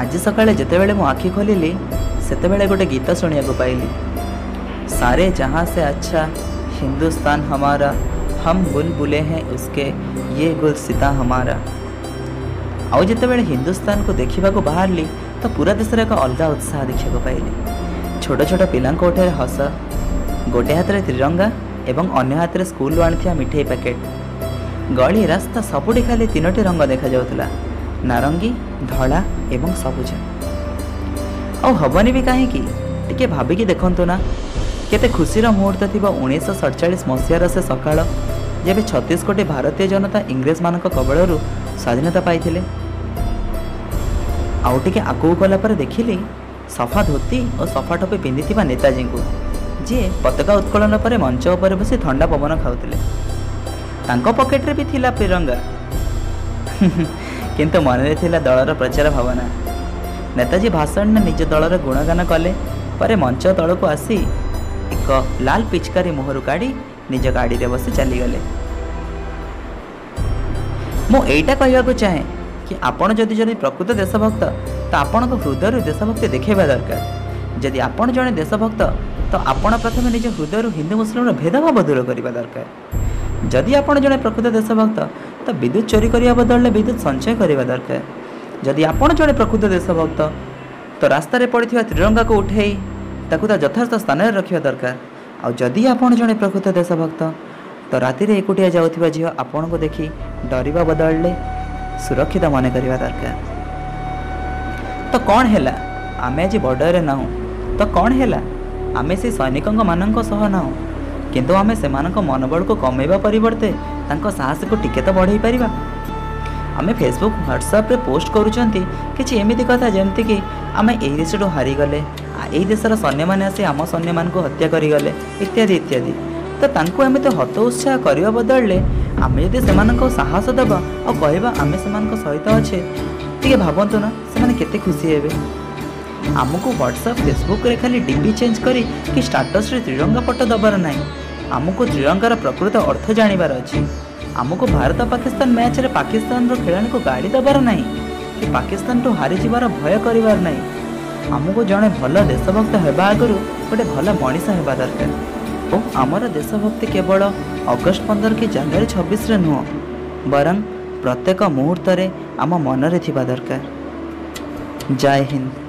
ଆଜି ସକାଳେ ଯେତେବେଳେ ମୁଁ ଆଖି ଖୋଲିଲି, ସେତେବେଳେ ଗୋଟେ ଗୀତ ଶୁଣିବାକୁ ପାଇଲି, "सारे जहाँ से अच्छा हिंदुस्तान हमारा, हम बुलबुलें हैं उसके, ये गुलसिताँ हमारा।" ଆଉ ଯେତେବେଳେ ହିନ୍ଦୁସ୍ତାନକୁ ଦେଖିବାକୁ ବାହାରିଲି, ତ ପୁରା ଦେଶରେ ଏକ ଅଲଗା ଉତ୍ସାହ ଦେଖିବାକୁ ପାଇଲି। ଛୋଟ ଛୋଟ ପିଲାଙ୍କ ଓଠରେ ହସ, ଗୋଟେ ହାତରେ ତ୍ରିରଙ୍ଗା ଏବଂ ଅନ୍ୟ ହାତରେ ସ୍କୁଲରୁ ଆଣିଥିବା ମିଠେଇ ପ୍ୟାକେଟ୍। ଗଳି ରାସ୍ତା ସବୁଠି ଖାଲି ତିନୋଟି ରଙ୍ଗ ଦେଖାଯାଉଥିଲା, ନାରଙ୍ଗୀ, ଧଳା ଏବଂ ସବୁଜ। ଆଉ ହବନି ବି କାହିଁକି? ଟିକେ ଭାବିକି ଦେଖନ୍ତୁ ନା, କେତେ ଖୁସିର ମୁହୂର୍ତ୍ତ ଥିବ 1947 ମସିହାର ସେ ସକାଳ, ଯେବେ 36 କୋଟି ଭାରତୀୟ ଜନତା ଇଂରେଜମାନଙ୍କ କବଳରୁ ସ୍ୱାଧୀନତା ପାଇଥିଲେ। ଆଉ ଟିକେ ଆଗକୁ ଗଲା ପରେ ଦେଖିଲି ସଫା ଧୋତି ଓ ସଫା ଟୋପି ପିନ୍ଧିଥିବା ନେତାଜୀଙ୍କୁ, ଯିଏ ପତାକା ଉତ୍ତୋଳନ ପରେ ମଞ୍ଚ ଉପରେ ବସି ଥଣ୍ଡା ପବନ ଖାଉଥିଲେ। ତାଙ୍କ ପକେଟରେ ବି ଥିଲା ତ୍ରିରଙ୍ଗା, କିନ୍ତୁ ମନରେ ଥିଲା ଦଳର ପ୍ରଚାର ଭାବନା। ନେତାଜୀ ଭାଷଣରେ ନିଜ ଦଳର ଗୁଣଗାନ କଲେ ପରେ ମଞ୍ଚ ତଳକୁ ଆସି ଏକ ଲାଲ ପିଚକାରୀ ମୁହଁରୁ କାଢ଼ି ନିଜ ଗାଡ଼ିରେ ବସି ଚାଲିଗଲେ। ମୁଁ ଏଇଟା କହିବାକୁ ଚାହେଁ କି ଆପଣ ଯଦି ଜଣେ ପ୍ରକୃତ ଦେଶଭକ୍ତ, ତ ଆପଣଙ୍କ ହୃଦୟରୁ ଦେଶଭକ୍ତି ଦେଖାଇବା ଦରକାର। ଯଦି ଆପଣ ଜଣେ ଦେଶଭକ୍ତ, ତ ଆପଣ ପ୍ରଥମେ ନିଜ ହୃଦୟରୁ ହିନ୍ଦୁ ମୁସଲିମର ଭେଦଭାବ ଦୂର କରିବା ଦରକାର। ଯଦି ଆପଣ ଜଣେ ପ୍ରକୃତ ଦେଶଭକ୍ତ, ତ ବିଦ୍ୟୁତ ଚୋରି କରିବା ବଦଳରେ ବିଦ୍ୟୁତ ସଞ୍ଚୟ କରିବା ଦରକାର। ଯଦି ଆପଣ ଜଣେ ପ୍ରକୃତ ଦେଶଭକ୍ତ, ତ ରାସ୍ତାରେ ପଡ଼ିଥିବା ତ୍ରିରଙ୍ଗାକୁ ଉଠେଇ ତାକୁ ତା ଯଥାର୍ଥ ସ୍ଥାନରେ ରଖିବା ଦରକାର। ଆଉ ଯଦି ଆପଣ ଜଣେ ପ୍ରକୃତ ଦେଶଭକ୍ତ, ତ ରାତିରେ ଏକୁଟିଆ ଯାଉଥିବା ଝିଅ ଆପଣଙ୍କୁ ଦେଖି ଡରିବା ବଦଳରେ ସୁରକ୍ଷିତ ମନେ କରିବା ଦରକାର। ତ କ'ଣ ହେଲା, ଆମେ ଆଜି ବର୍ଡ଼ରରେ ନାହୁଁ। ତ କ'ଣ ହେଲା, ଆମେ ସେ ସୈନିକଙ୍କ ମାନଙ୍କ ସହ ନାହୁଁ। କିନ୍ତୁ ଆମେ ସେମାନଙ୍କ ମନୋବଳକୁ କମେଇବା ପରିବର୍ତ୍ତେ ତାଙ୍କ ସାହସକୁ ଟିକେ ତ ବଢ଼େଇ ପାରିବା। ଆମେ ଫେସବୁକ୍, ହ୍ୱାଟ୍ସଆପ୍ରେ ପୋଷ୍ଟ କରୁଛନ୍ତି କିଛି ଏମିତି କଥା, ଯେମିତିକି ଆମେ ଏଇ ଦେଶଠୁ ହାରିଗଲେ, ଏଇ ଦେଶର ସୈନ୍ୟମାନେ ଆସି ଆମ ସୈନ୍ୟମାନଙ୍କୁ ହତ୍ୟା କରିଗଲେ, ଇତ୍ୟାଦି ଇତ୍ୟାଦି। ତ ତାଙ୍କୁ ଏମିତି ହତ ଉତ୍ସାହ କରିବା ବଦଳରେ ଆମେ ଯଦି ସେମାନଙ୍କୁ ସାହସ ଦେବା ଆଉ କହିବା ଆମେ ସେମାନଙ୍କ ସହିତ ଅଛେ, ଟିକେ ଭାବନ୍ତୁ ନା, ସେମାନେ କେତେ ଖୁସି ହେବେ। ଆମକୁ ହ୍ୱାଟ୍ସଆପ୍, ଫେସବୁକ୍ରେ ଖାଲି ଡି ପି ଚେଞ୍ଜ କରି କି ଷ୍ଟାଟସ୍ରେ ତ୍ରିରଙ୍ଗା ଫଟୋ ଦେବାର ନାହିଁ। ଆମକୁ ତ୍ରିରଙ୍ଗାର ପ୍ରକୃତ ଅର୍ଥ ଜାଣିବାର ଅଛି। ଆମକୁ ଭାରତ ପାକିସ୍ତାନ ମ୍ୟାଚ୍ରେ ପାକିସ୍ତାନର ଖେଳାଳିକୁ ଗାଳି ଦେବାର ନାହିଁ କି ପାକିସ୍ତାନଠୁ ହାରିଯିବାର ଭୟ କରିବାର ନାହିଁ। ଆମକୁ ଜଣେ ଭଲ ଦେଶଭକ୍ତ ହେବା ଆଗରୁ ଗୋଟେ ଭଲ ମଣିଷ ହେବା ଦରକାର। ଓ ଆମର ଦେଶଭକ୍ତି କେବଳ ଅଗଷ୍ଟ 15 କି ଜାନୁଆରୀ 26ରେ ନୁହଁ, ବରଂ ପ୍ରତ୍ୟେକ ମୁହୂର୍ତ୍ତରେ ଆମ ମନରେ ଥିବା ଦରକାର। ଜୟ ହିନ୍ଦ।